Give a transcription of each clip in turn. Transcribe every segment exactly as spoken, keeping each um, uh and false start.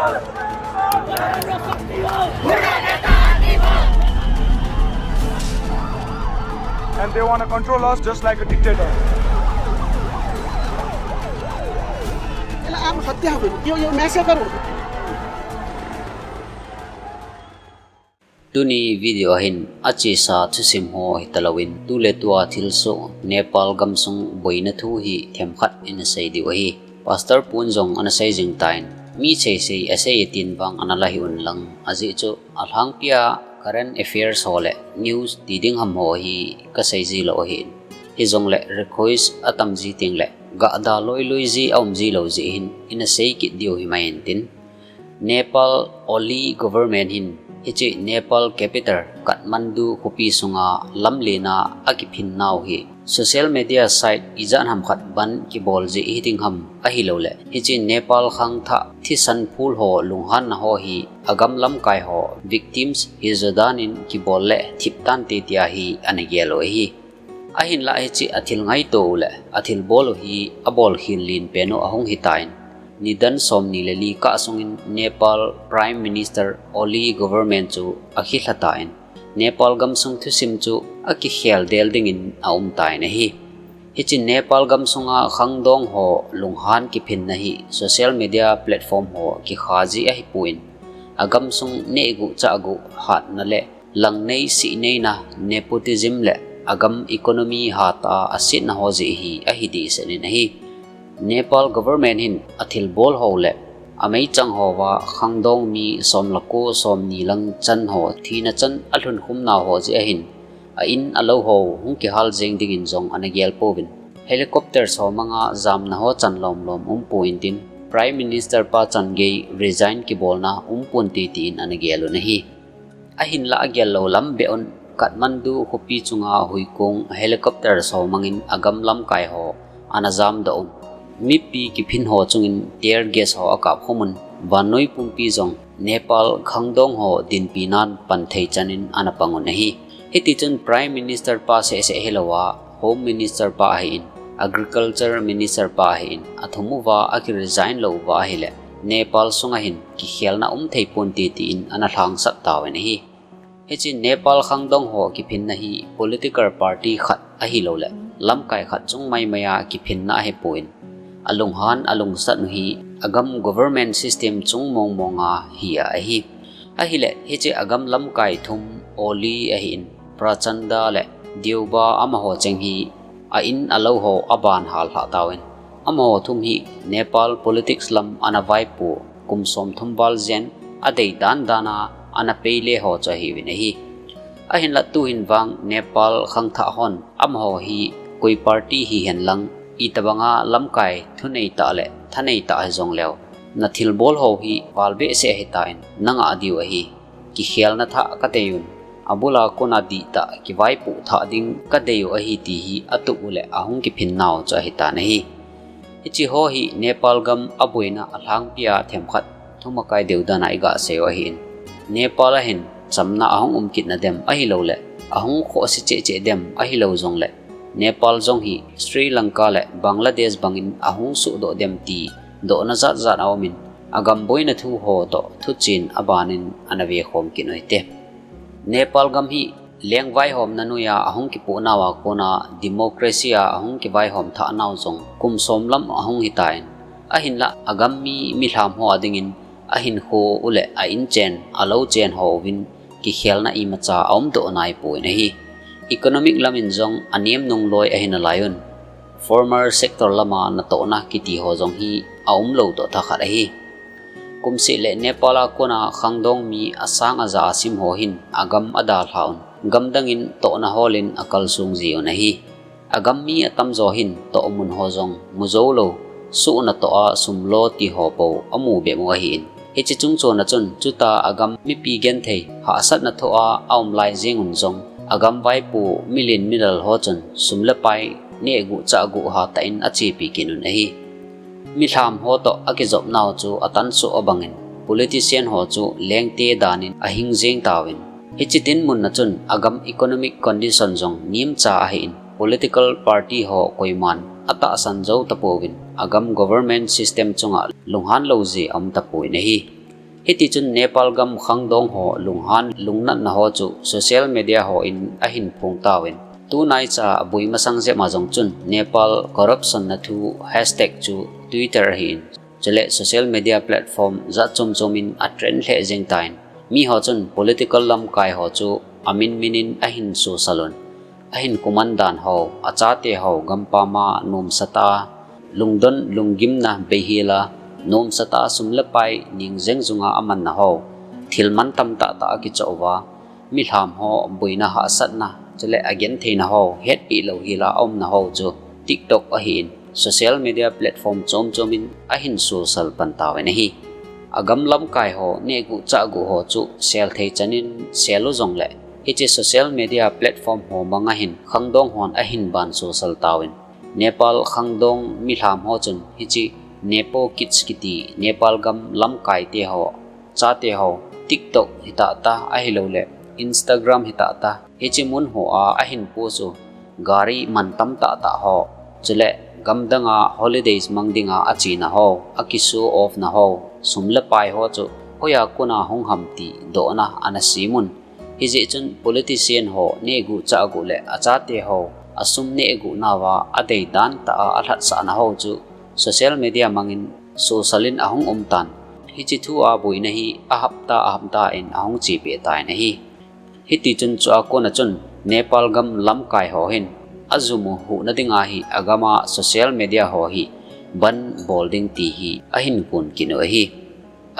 And they want to control us just like a dictator. Tuni video ahin achesa thusim ho hitalouvin, tuletua thilsoh Nepal gamsung boina thu hi themkhat ina sei diu ahi. Pastor pun jong ana sei jing tan, mi seisei asei tin vang ana la hih un lang, ajeh chu alhangpia current affairs ho le news ti ding ham ho hi kasei ji lou ahin. Hijongle request atam ji tengle gahda loiloi ji aum ji lou jeh hin ina sei kit diu himai intin. Nepal Oli government hin hiche Nepal capital Kathmandu khopi sunga lamlen a akiphin nau hi social media site ijat ham khat ban kibol jeh hi ding ham ahilouleh, hiche Nepal khangthah thisan phul ho lunghanna ho hi agam lamkai ho victims hi jodan in kibol le thip tante tia hi ana gel u ahi. Ahinlah hiche athil ngaito u le athil bol u hi abol khel len pen u ahung hitan, nidan somni le li kah sungin Nepal Prime Minister Oli government chu akilha tan, Nepal gamsung thusim chu akikhel del dingin aum tan ahi. Hiche Nepal gamsunga khangdong ho lunghan kiphinna hi social media platform ho kikha ji ahipon, agamsung nehguh chahguh hatna le langnei sihneina, nepotism le agam economy hatah a asetna ho jeh hi ahi dehset in ahi. Nepal government hin athil bol ho le ameichang hoa khangdong mi som le ko somni lang chan ho thina chan alhun khum nau ho jeh ahin, a in a lou ho hung kihal jeng dingin jong ana gel pouvin, helicopter somanga jamna ho chan lomlom um pon tin, Prime Minister pa chan gei resign kibolna um ponte tin ana gel un ahi. Ahinlah agel lou lam beh un, Kathmandu khopi chunga huikong helicopter somangin agam lamkai ho ana jamdoh un, mipi kiphin ho chungin tear gas ho akap khum un, vannoi pumpi jong Nepal khangdong ho dinpi nan pan thei chan in ana pang un ahi. Hitichun Prime Minister pa seh seh hilouva, Home Minister pa ahin, Agriculture Minister pa ahin, athum uva akiresign lou uva ahile, Nepal sunga hin kikhelna um thei ponte tin ana lhangsap tauvin ahi. Hiche Nepal khangdong ho kiphinna hi political party khat ahilouleh, lamkai khat chung maimaiya kiphinna ahipon, alunghan alungsat u hi agam government system chung mongmonga hi a ahi. Ahile hiche agam lamkai thum Oli ahin, Prachanda le Deoba amaho cheng hi a in a lou ho aban hal lhah tauvin, amaho thum hi Nepal politics lam ana vaipo kum somthum val jen adei dan dan a ana peile ho chu ahiuvin ahi. Ahinlah tuhin vang Nepal khangthah hon amaho hi koi party hihen lang, itobanga lamkai thunei tah le thanei tah hijongleu, nathil bol ho hi val behseh ahitan, nangah diu ahi. Kikhelna thah kadei un, abula kona dihtah kivaipoh thah ding kadei u ahi ti hi atup u le ahung kiphin nau chu ahitan ahi. Hiche ho hi Nepal gam aboina alhangpia themkhat thumakai deu dan a iga sei u ahin. Nepal a hin chamna ahung um kitna dem ahilouleh, ahung khohse cheh cheh dem ahilou jongle, Nepal jong hi Sri Lanka le Bangladesh bangin ahung suhdoh dem ti dohna jat jat aumin, agam boina thu ho toh thuchen abanin ana vekhom kit u hite. Nepal gam hi leng vaihomna noiya ahung kipoh nauva kona democracy a ahung kivaihom thah nau jong kum som lam ahung hitan, ahinlah agam mi milham ho adingin ahinkho u le a inchen, alou chen ho uvin kikhelna imacha aumdoh naipon ahi. Economic lamin jong anem nung loi ahi nalaiyun, formal sector lama natohna kiti ho jong hi aumlou doh thakhat ahi. Kumseh le Nepal a kona khangdong mi asang aja asim ho hin agam adalha un, gamdangin tohna holin akalsong jiun ahi. Agam mi atamjo hin tohmun ho jong mujoulou, suhna toh a sum lo ti ho bou amu bep u ahin. Hiche chungchona chun chuta agam mipi genthei hahsatna thoh a aum lai jengun jong, agam vaipo milen milal ho chun sum le pai nehguh chahguh hatah in achepi kit un ahi. Milham ho toh akijop nau chu atansoh abangin, politician ho chu lengte danin ahing jeng tauvin. Hiche dinmun a chun agam economic condition jong nemcha ahin, political party ho koiman atahsan jou tapouvin, agam government system chunga lunghan lou jeh aum tapouvin ahi. Hiti chun Nepal gam khangdong ho lunghan lungnatna ho chu social media hon ahin phong tauvin, tunaicha abui masang jep a jong chun Nepal corruption na thu hashtag chu Twitter ahin, chule social media platform jat chom chom in atrend lheh jeng tan, mi ho chun political lamkai ho chu amin min in ahin sosal un, ahin kuman dan ho, achate ho gampam a nomsa tah a, lungdon lunggimna beihel a, nomsa tah a sum le pai ning jeng jung a amanna ho, thil mantam tahtah akichoh uva, milham ho boina hahsatna, chule agentheina ho hetpeh lou hel a aumna ho chu TikTok ahin, social media platform chom chom in ahin sosal pan tauvin ahi. Agam lamkai ho nehguh chahguh ho chu sel thei chan in sel u jongle, hiche social media platform ho mang a hin khangdong hon ahin ban sosal tauvin, Nepal khangdong milham ho chun hiche Nepo Kids kiti Nepal gam lamkai te ho, chate ho, TikTok hitahtah ahilouleh Instagram hitahtah, hiche mun ho a ahin post u gari mantam tahtah ho, chule gamdang a holidays mang ding a achena ho, aki show off na ho, sum le pai ho chu hoiya kona hung ham ti dohna ana sem un. Hijeh chun politician ho nehguh chahguh le achate ho asum nehguh nauva adei dan tah a alhatsahna ho chu social media mang in sosal in ahung um tan. Hiche thu a boina hi ahapta ahapta in ahung chepeh tan ahi. Hiti chun chua kona chun Nepal gam lamkai ho hin ajum u huhna ding a hi agam a social media ho hi ban bol ding ti hi ahin kon kit u ahi.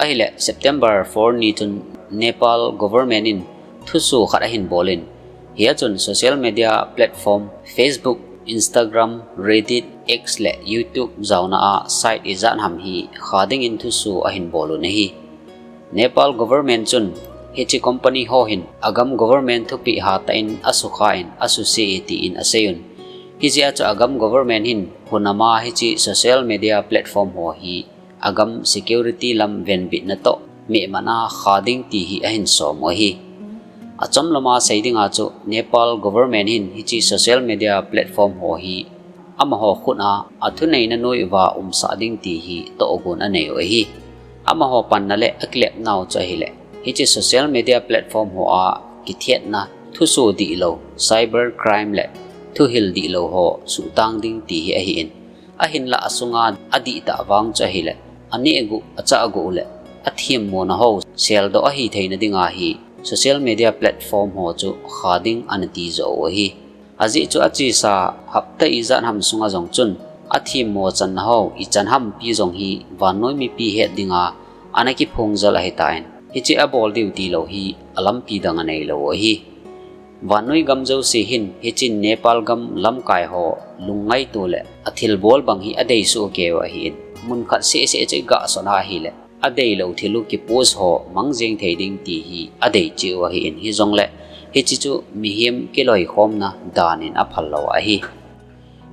Ahile September four ni chun Nepal government in thuso khat ahin bol in, hia chun social media platform Facebook, Instagram, Reddit, X le YouTube jaona a site ijat ham hi kha ding in thuso ahin bol un ahi. Nepal government chun hiche company ho hin agam government thupeh hatah in asukha in asuse e ti in asei un. Hijeh a chu agam government hin hunam a hiche social media platform ho hi agam security lam venbitna toh mehman a kha ding ti hi ahin som u ahi. Achom lam a sei ding a chu Nepal government hin hiche social media platform ho hi amaho khut a athuneina noi uva umsah ding ti hi tohgon anei u ahi. Amaho panna le akilep nau chu ahile, hiche social media platform ho a kithiatna, thuso dihlou, cyber crime le thuhil dihlou ho suhtang ding ti hi ahin, ahinlah asunga adihtah vang chu ahile, anehguh, achahguh le athemmona ho seldoh ahi theina ding a hi social media platform ho chu kha ding ana ti joh u ahi. Ajeh chu achesa hapta ijat ham sunga jong chun athemmo channa ho ichan ham ti jong hi vannoi mipi het ding a ana kiphong jal ahitan, hiche abol diu tilou hi alampi dang aneilou u ahi. Vannoi gam jouse hin hiche Nepal gam lamkai ho lungngaito le athilbol bang hi adei soh kei u ahin, mun khat seh seh chu iga sot a ahile adeilou thil u kipost ho mang jeng thei ding ti hi adei cheh u ahin, hijongle hiche chu mihem kiloikhomna dan in aphal lou ahi.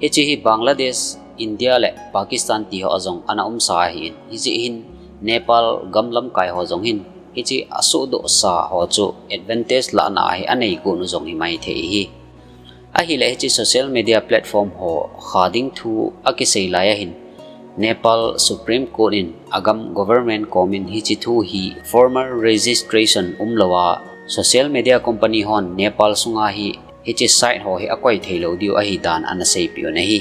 Hiche hi Bangladesh, India le Pakistan ti ho a jong ana umsa ahin, hijeh hin Nepal gam lamkai ho jong hin hiche asohdohsa ho chu advantage lahna a hi anei gon u jong hi maithei ahi. Ahile hiche social media platform ho kha ding thu akisei lai ahin, Nepal Supreme Court in agam government komin hiche thu hi formal registration umlou a social media company hon Nepal sunga hi hiche site ho hi akoi theilou diu ahi dan ana seipeh un ahi.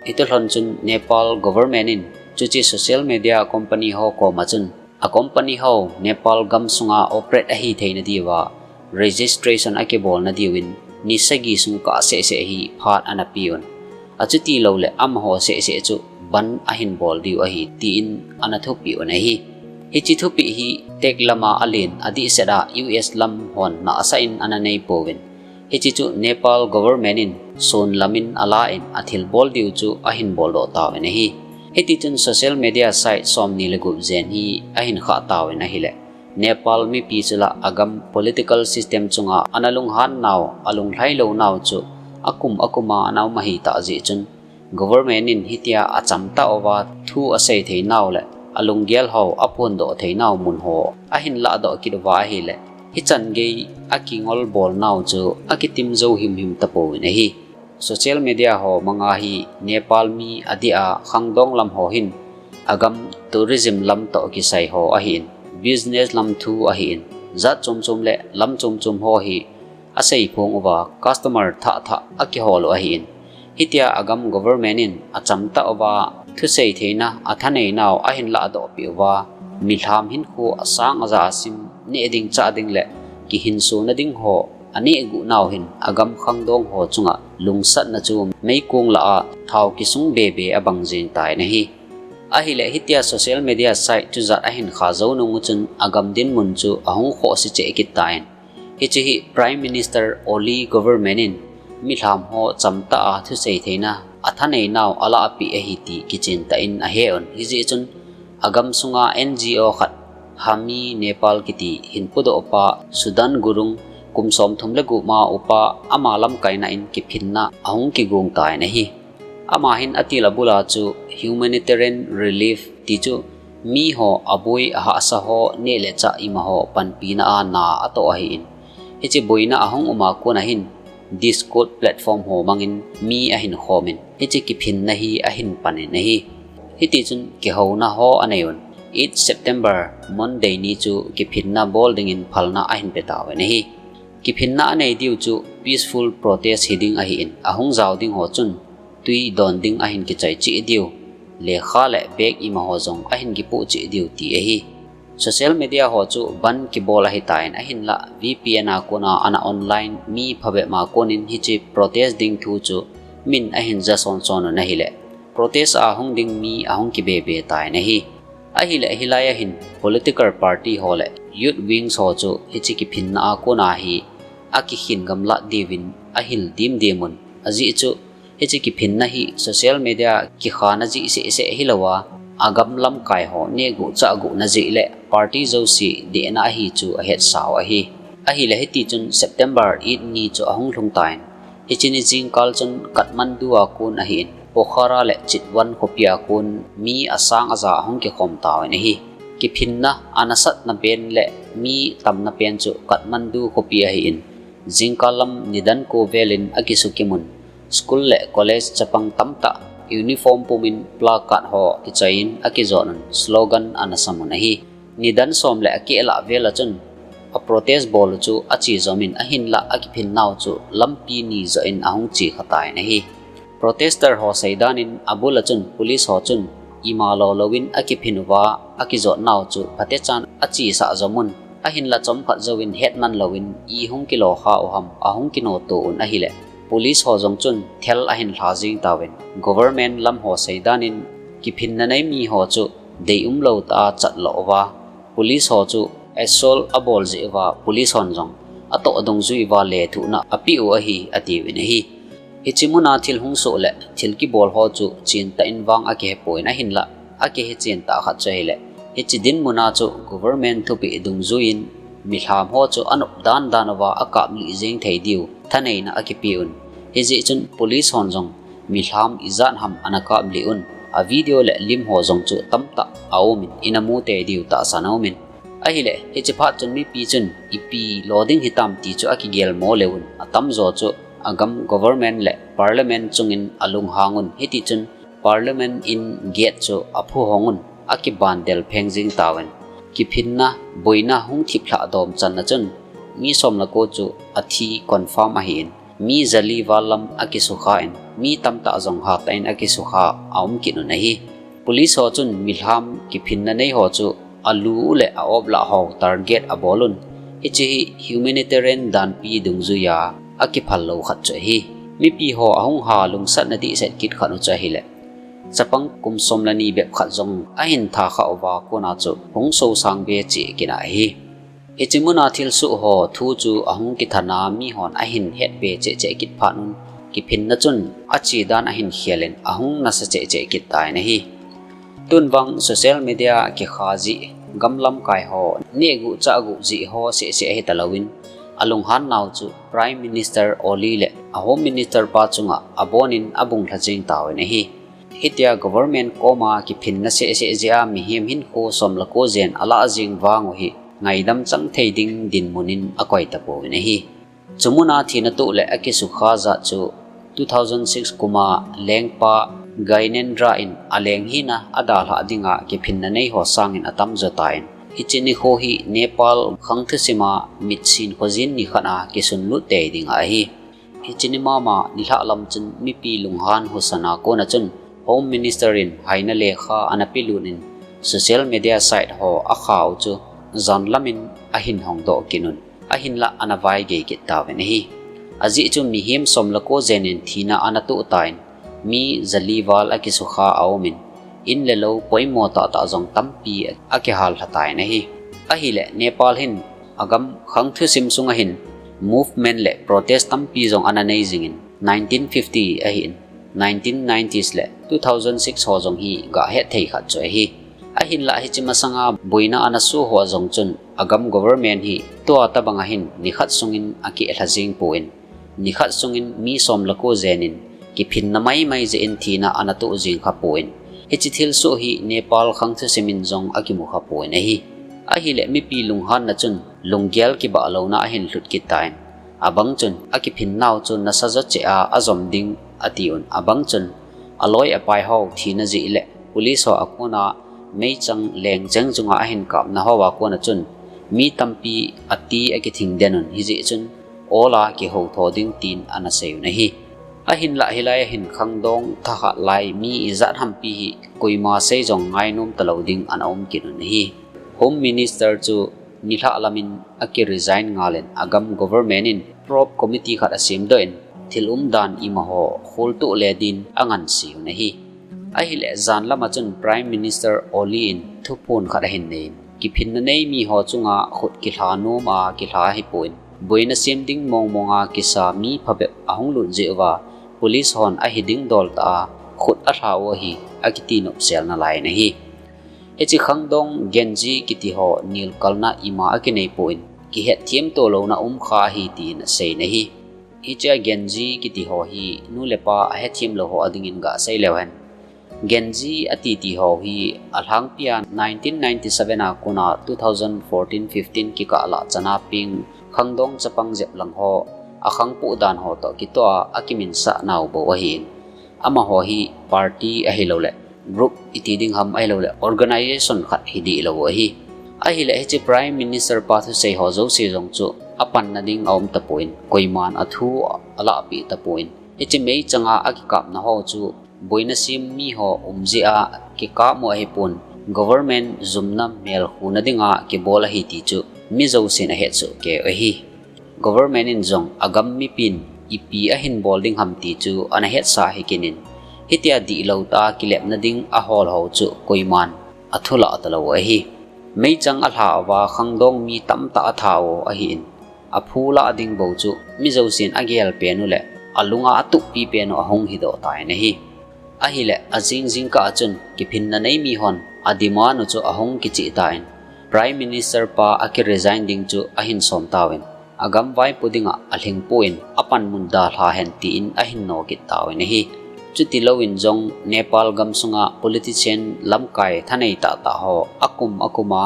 Hitilhon chun Nepal government in chuche social media company ho koma chun a company ho Nepal gam sunga operate ahi theina diuva registration akibolna diuvin ni sagi sung kah seh seh hi phat ana peun. Achuti loule amaho seh seh chu ban ahin bol diu ahi, tin ana thupeh un ahi. Hiche thupeh hi tech lama alen adehset a U S lam hon nahsah in ana neipouvin, hiche chu Nepal government in sonlam in alan athilbol diu chu ahin boldoh tauvin ahi. Hitichun social media site somni le gup jen hi ahin khah tauvin ahile, Nepal mipi chu lah agam political system chunga ana lunghan nau, alunglhai lou nau chu akum akuma ana um ahitah jeh chun, government in hitia achamtah uva thu asei theinau le alunggel ho aphondoh theinau mun ho ahin lahdoh kit uva ahile, hichan gei akingol bol nau chu akitim jou himhim tapouvin ahi. Social media ho manga hi Nepal mi adeh a khangdong lam ho hin agam tourism lam toh kisai ho ahin, business lam thu ahin, jat chom chom le lam chom chom ho hi asei phong uva customer thah thah akihol u ahin. Hitia agam government in achamtah uva thusei theina athaneinau ahin lahdoh peh uva, milham hinkho asang aja asim neh ding chah ding le kihinsona ding ho aneh guh nau hin agam khangdong ho chunga lungsatna chu meikong lah a thao kisung bebe abang jing tai ahi. Ahile hitia social media site chujat ahin kha jou nung uchun agam dinmun chu ahung khohse cheh kit tan. Hiche hi Prime Minister Oli government in milham ho chamtah a thusei theina athaneinau alahpeh ahi ti kichen tah in ahe un. Hijeh chun agam sunga N G O khat Hami Nepal kiti hin pudoh pa Sudan Gurung kum som thum le gup ma upa ama lamkaina in kiphinna ahung kigong tan ahi. Ama hin atil abul a chu humanitarian relief ti chu mi ho aboi ahahsa ho neh le chah ima ho panpina a na atoh ahin. Hiche boina ahung um a kon ahin Discord platform ho mangin mi ahin khom in hiche kiphinna hi ahin pan in ahi. Hiti chun kihouna ho anei un eight September Monday ni chu kiphinna bol dingin phalna ahin pe tauvin ahi. Kiphinna anei diu chu peaceful protest hiding ahin ahung jao ding ho chun tui don ding ahin kichai cheh diu, lekha le bag ima ho jong ahin kipoh cheh diu ti ahi. Social media ho chu ban kibol ahitan ahinlah V P N a kona ana online mi phabep ma konin hiche protest ding thu chu min ahin ja son son un ahile protest a hung ding mi ahung kibebe tan ahi. Ahile hilai ahin political party ho le youth wings ho chu hiche kiphinna a kona hi akikhin gamlat diuvin ahil dimdim un. Ajeh chu hiche kiphinna hi social media kikhana jeh seh seh hilouva, agam lamkai ho neh guh chah guhna jeh le party jouse dehna ahi chu ahetsau ahi. Ahile hiti chun September eight ni chu ahung lhung tan. Hiche ni jingkal chun Kathmandu a kon ahin, Pokhara le Chitwan khopi a kon mi asang aja ahung kikhom tauvin ahi. Kiphinna anasatna pen le mi tamna pen chu Kathmandu khopi ahin, jingkal lam nidan ko velin akisukim un, school le college chapang tamtah uniform pumin placard ho kichaiyin akijot un slogan anasam un ahi. Nidan som le akeh lah vel a chun a protest bol u chu ache jom in ahinlah akiphinnau chu lampi ni joh in ahung che kha tan ahi. Protester ho seidan in abul a chun police ho chun ima lo louvin akiphin uva akijotnau chu phatechan achesah jom un, ahinlah chomkhat jouvin hetman louvin i hung kilo kha u ham ahung kinoto un ahile police ho jong chun thel ahin lha jing tauvin government lam ho seidan in kiphinna nei mi ho chu deium lou tah a chat lo uva, police ho chu assault abol jeh uva police hon jong atoh dungjui uva lethuhna apeh u ahi atiuvin ahi. Hiche muna thil hung soh le thil kibol ho chu chentah in vang akihepon ahinlah akihe chentah khat chu ahile hiche dinmuna chu government thupeh dungjuiyin milham ho chu anop dan dan uva akaplih jeng thei diu thaneina akipe un. Hijeh chun police hon jong milham ijat ham ana kaplih un, a video le lim ho jong chu tamtah aumin inamu tei diu tahsan aumin. Ahile hiche phat chun mipi chun ipi lo ding hitam ti chu akigelmo leuvin atamjo chu agam government le parliament chungin alunghang un, hiti chun parliament in gate chu aphuhong un akiban del pheng jing tauvin. Kiphinna boina hung thiplhah dom channa chun mi som le ko chu athi confirm ahin, mi jali val lam akisukha in mi tamtah jong hatah in akisukha aum kit un ahi. Police ho chun milham kiphinna nei ho chu alu le a-op lah ho target abol un, hiche hi humanitarian danpi dungjuiya akiphal lou khat chu ahi. Mipi ho ahung ha lungsatna dehset kit khat u chu ahile chapang kum som le ni bep khat jong ahin tha kha uva kona chu hung sosang be cheh kit ahi. Hiche muna thilsoh ho thu chu ahung kithana mihon ahin hetbe cheh cheh kit phat un kiphinna chun ache dan ahin khel in ahung nasa cheh cheh kit tan ahi. Tun vang social media kikha jeh gam lamkai ho neh guh chah guh jeh ho seh seh hita louvin alunghan nau chu Prime Minister Oli le a Home Minister pa chunga abonin abung lha jeng tauvin ahi. Hitia government koma kiphinna seh seh jeh a mihem hinkho som le ko jen alah jeng vang u hi ngaidam chang thei ding dinmun in akoi tapouvin ahi. Chumuna thina toh le akisukha jat chu two thousand six kuma lengpa Gyanendra in aleng hina adalhah dinga kiphinna nei ho sangin atamjo tan. Hiche nikho hi Nepal khang thusim a mitsin khojin nikhat a kisunlut tei ding ahi. Hiche ni mama nilhah lam chun mipi lunghan husan a kona chun Home Minister in haina lekha ana pelut in social media site ho a khau chu jan lam in ahin hongdoh kit un, ahinlah ana vaigei kit tauvin ahi. Ajeh chu mihem som le ko jen in thina ana toh tan, mi jali val akisukha aumin, in le lou poimo tahtah jong tampi akihal lha tan ahi. Ahileh Nepal hin agam khang thusim sunga hin movement le protest tampi jong ana nei jingin, nineteen fifty ahin, nineteen nineties le two thousand six ho jong hi gahet thei khat chu ahi. Ahinlah hiche masanga boina ana soh ho jong chun agam government hi tua tabang a hin nikhat sungin akilha jing pon, nikhat sungin mi som le ko jen in kiphinna maimai jeh in thina ana toh jing kha pon, hiche thilsoh hi Nepal khang thusim in jong akimu kha pon ahi. Ahileh mipi lunghanna chun lunggel kibah louna ahin lhut kit tan, abang chun akiphin nau chu nasa jo cheh a ajom ding ati un, abang chun aloi apai ho thina jeh le police ho a kona meichang lengcheng chunga ahin kapna ho a kona chun mi tampi ati akithing den un, hijeh chun ol a kihou tho ding tin ana sei un ahi. Ahinlah hilai a hin khangdong thakhat lai mi ijat hampi hi koima sei jong ngainom talou ding ana um kit un ahi. Home Minister chu nilhah lam in akiresign ngal in agam government in probe committee khat asemdoh in thil umdan imaho kholtoh le din angansei un ahi. Ahileh jan lam a chun Prime Minister Oli in thuphon khat ahin nei in, kiphinna nei mi ho chunga khut kilha nom a kilha ahipon, boina sem ding mong mong a kisa mi phabep ahung lut jeh uva police hon ahi ding dol tah a khut alha u ahi, akiti nopsel nalai in ahi. Hiche khangdong Gen Z kiti ho nilkalna ima akinei pon, kihetthem to louna um kha ahi tin asei in ahi. Hiche a Gen Z kiti ho hi nu le pa ahetthem lou ho ading in gasei leu hen, Gen Z ati ti ho hi alhangpi a nineteen ninety-seven a kona two thousand fourteen fifteen kikah lah chana peng khangdong chapang jep lang ho akhangpoh dan ho toh kitoh a akiminsah nau bou ahin, amaho hi party ahilouleh group iti ding ham ahilouleh organization khat hi dihlou u ahi. Ahileh hiche Prime Minister pa thusei ho jouse jong chu apanna ding aum tapon, koiman athu alahpeh tapon, hiche meichang a akikapna ho chu boina sem mi ho um jeh a kikap u ahipon, government jumna melkhuna dinga kibol ahi ti chu mi jousen ahetsoh kei u ahi. Government in jong agam mipin ipi ahin bol ding ham ti chu ana hetsa hikit in, hitia dihlou tah a kilepna ding ahol ho chu koiman athu lah talou u ahi. Meichang alha uva khangdong mi tamtah atha u ahin, aphu lah ding bou chu mi jousen agel pen u le alunga atuhpi pen u ahung hidoh tan ahi. Ahileh ajing jingkah a chun kiphinna nei mi hon ademand u chu ahung kicheh tan, Prime Minister pa akiresign ding chu ahin som tauvin, agam vaipo dinga alhingpon apanmun dalha hen tin ahin no kit tauvin ahi. Chutilouvin jong Nepal gamsunga politician lamkai thanei tahtah ho akum akum a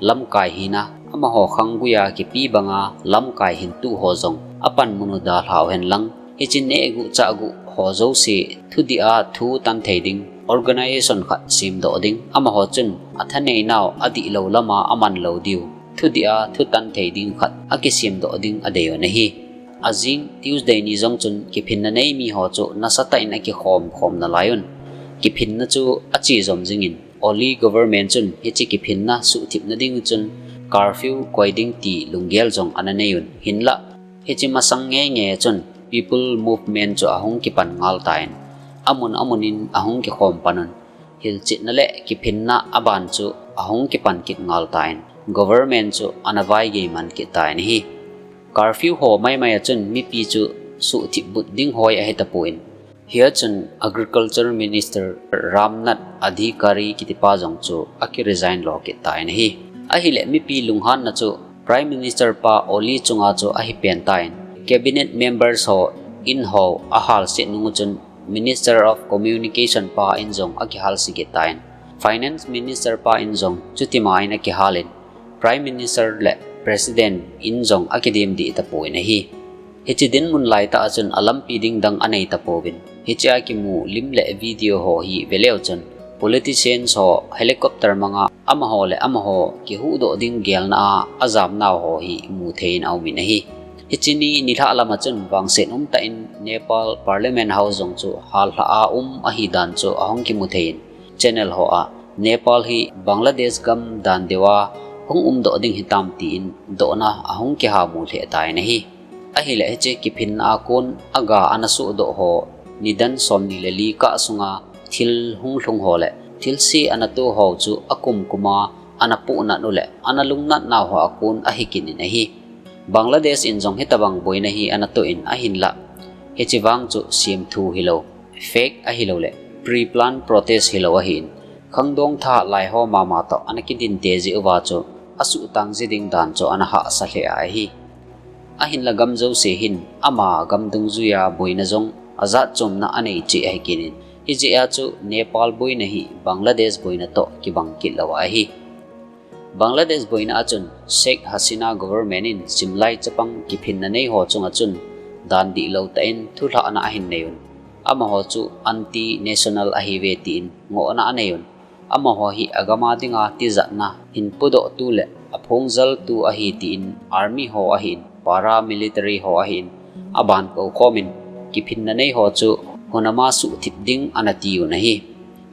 lamkai hina, amaho khanggui a kipe banga lamkai hintu ho jong apanmun u dalhau henlang, hiche nehguh chahguh ho jouse thudih a thu tan thei ding organization khat semdoh ding, amaho chun athanei nau adihlou lama aman lou diu thudih a thu tan thei ding khat akisemdoh ding adei un ahi. Ajing Tuesday ni jong chun kiphinna nei mi ho chu nasatah in akikhom khom nalai un, kiphinna chu ache jom jingin, Oli government chun hiche kiphinna suhthipna ding chun curfew koi ding ti lunggel jong ana nei un, hinlah hiche masang ngeingei a chun People Movement chu ahung kipan ngal tan, amun amun in ahung kikhom pan un, hilchetna le kiphinna aban chu ahung kipan kit ngal tan, government chu ana vaigei man kit tan ahi. Curfew ho maimai a chun mipi chu suhthip but ding hoi ahi tapon, hia chun Agriculture Minister Ramnath Adhikari kitipa jong chu akiresign lo kit tan ahi. Ahileh mipi lunghanna chu Prime Minister pa Oli chunga chu ahi pen tan, cabinet members ho in ho ahalset nung u chun Minister of Communication pa in jong akihalse kit tan, Finance Minister pa in jong chutima in akihal in, Prime Minister le President in jong akidem deh tapon ahi. Hiche dinmun laitah a chun alampi ding dang anei tapouvin, hiche a kimu lim le video ho hi veleu chun politicians ho helicopter manga amaho le amaho kihuhdoh ding gelna a ajamnau ho hi mu thei in aumin ahi. Hiche ni nilhah lama chun vangset umtah in Nepal Parliament House jong chu hallhah a um ahi dan chu ahung kimu thei in, channel ho a Nepal hi Bangladesh gam dan deuva hung umdoh ding hitam tin dohna ahung kihamu lheh tan ahi. Ahile hiche kiphinna a kon aga ana sohdoh ho nidan somni le li kah sunga thil hung lhung ho le thilse ana to ho chu akumkuma ana pohnat u le ana lungnatnau ho a kon ahi kit in ahi. Bangladesh in jong hitabang boina hi ana toh in ahinlah, hiche vang chu semthu hilou, fake ahilou le pre-plan protest hilou ahin, khangdong thahat lai ho mama toh ana kidinte jeh uva chu asuhtang ji ding dan chu ana hahsa lheh ahi. Ahinla gam jouse hin ama gam dungjuia boina jong ajatchomna anei cheh ahi kit in, hijeh a chu Nepal boina hi Bangladesh boina toh kibang kit lou ahi. Bangladesh boina a chun Sheikh Hasina government in simlai chapang kiphinna nei ho chunga chun dan dihlou tah in thulhahna ahin nei un. Amaho chu anti-national ahiuve tin ngohna anei un. Amaho hi agam a dinga tijatna hin podohtu le aphongjaltu ahi tin army ho ahin, paramilitary ho ahin, abankou khomin kiphinna nei ho chu hunama suhthip ding ana ti un ahi.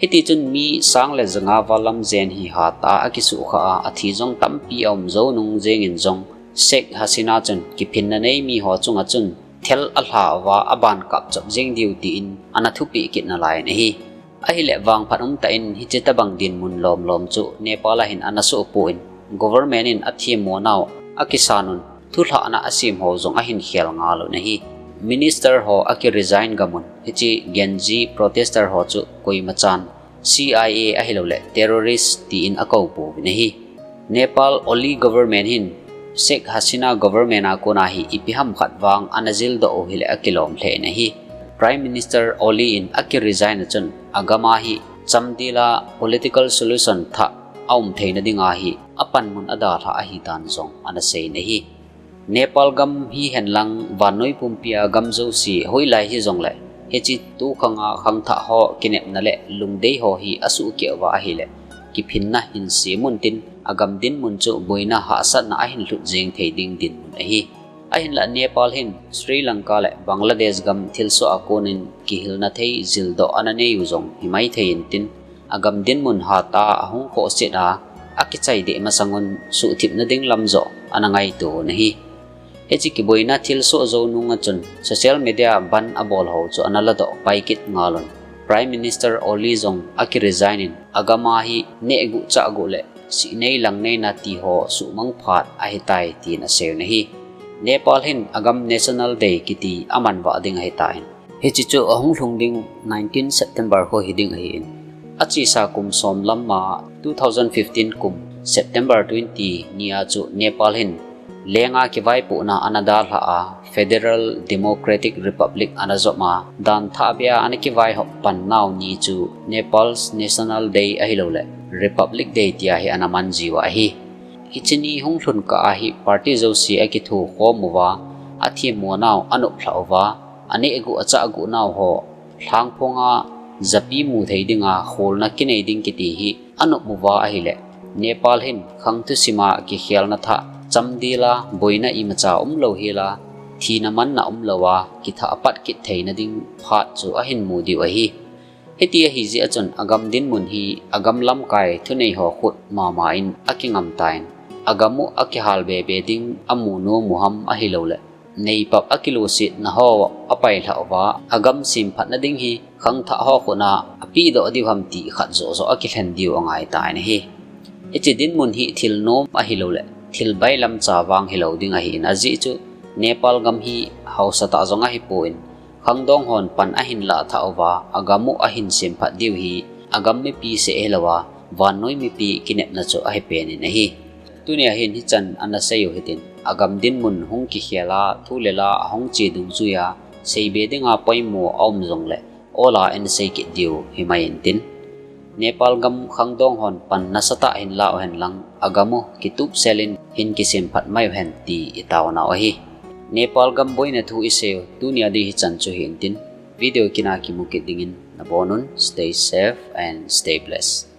Hitichun mi sang le janga val lam jen hi hatah a akisuhkhah a, athi jong tampi aum jou nung jengin jong Sheikh Hasina chun kiphinna nei mi ho chunga chun thel alha uva aban kapchop jeng diu tin ana thupeh kit nalai in ahi. Ahile vangphat umtah in hiche tabang dinmun lomlom chu Nepal a hin ana sohpon, government in athemmo nau akisan un, thulhahna asem ho jong ahin khel ngal un ahi. Minister ho akiresign gam un, hiche Gen Z protester ho chu koimachan C I A ahilou le terrorist tin akou pouvin ahi. Nepal Oli government hin Sheikh Hasina government a kona hi ipi ham khat vang ana jildoh u hile akilom lheh in ahi. Prime Minister Oli in akiresign a chun agam a hi chamdel a political solution thah aum theina dinga hi apanmun adalhah ahi dan jong ana sei in ahi. Nepal gam hihen lang vannoi pumpi a gam jouse hoilai hijongle, hiche tukhang a khangthah ho kinepna le lungdei ho hi asuhkeh uva ahile, kiphinna hin sem un tin, agam dinmun chu boina hahsatna ahin lhut jeng thei ding dinmun ahi. Ahinlah Nepal hin Sri Lanka le Bangladesh gam thilsoh a konin kihilna thei jildoh ana nei u jong himai thei intin, agam dinmun hatah a ahung khohset a, akichai deh masang un suhthipna ding lam joh ana ngaito un ahi. Hiche kiboina thilsoh jou nung a chun social media ban abol ho chu ana ladoh pai kit ngal un. Prime Minister Oli jong akiresign in agam a hi nehguh chahguh le sihnei langneina ti ho suhmang phat ahitai tin asei un ahi. Nepal hin agam National Day kiti amanvah ding ahitan, hiche chu ahung lhung ding nineteen September ho hiding ahin, achesa kum som lam a two thousand fifteen kum September twenty ni a chu Nepal hin lenga kivaipohna ana dalhah a, Federal Democratic Republic ana jop a, dan thahbeh a ana kivaihop pan nau ni chu Nepal's National Day ahilou le Republic Day tia hi ana man jiu ahi. Hiche ni hung lhun kah a hi party jouse akithokhom uva, athemmo nau anoplhah uva, anehguh achahguh nau ho lhangphong a japi mu thei dinga kholna kinei ding kiti hi anop uva ahile, Nepal hin khang thusim a kikhelna thah chamdel a boina imacha umlou hel a, thina manna umlou a kithah apat kit theina ding phat chu ahin mu diu ahi. Hiti ahijeh a chun agam dinmun hi agam lamkai thunei ho khut mama in akingam tan, agam u akihal bebe ding amu nom u ham ahilou le, neipap akilusetna ho apailhah uva, agam semphatna ding hi khangthah ho khut a apehdoh diu ham ti khat joh joh akilhen diu angai tan ahi. Hiche dinmun hi thil nom ahilou le thil bailamcha vang hilou ding ahin, ajeh chu Nepal gam hi haosa tah jong ahipon, khangdong hon pan ahin lahthah uva, agam u ahin semphat diu hi agam mipi seh hilou a, vannoi mipi kinepna chu ahi pen in ahi. Tunia hin hichan ana sei u hitin, agam dinmun hung kikhel a, thu le la ahung che dungjuia seibe dinga poimo aum jongle, ola ana sei kit diu himai intin, Nepal gam khangdong hon pan nasatah hin la u hen lang, agam u kitupsel in hin kisemphat mai u hen ti itaona u ahi. Nepal gam boina thu isei u tunia di hichan chu hi intin, video kit a kimu kit dingin Nabonun, stay safe and stay blessed.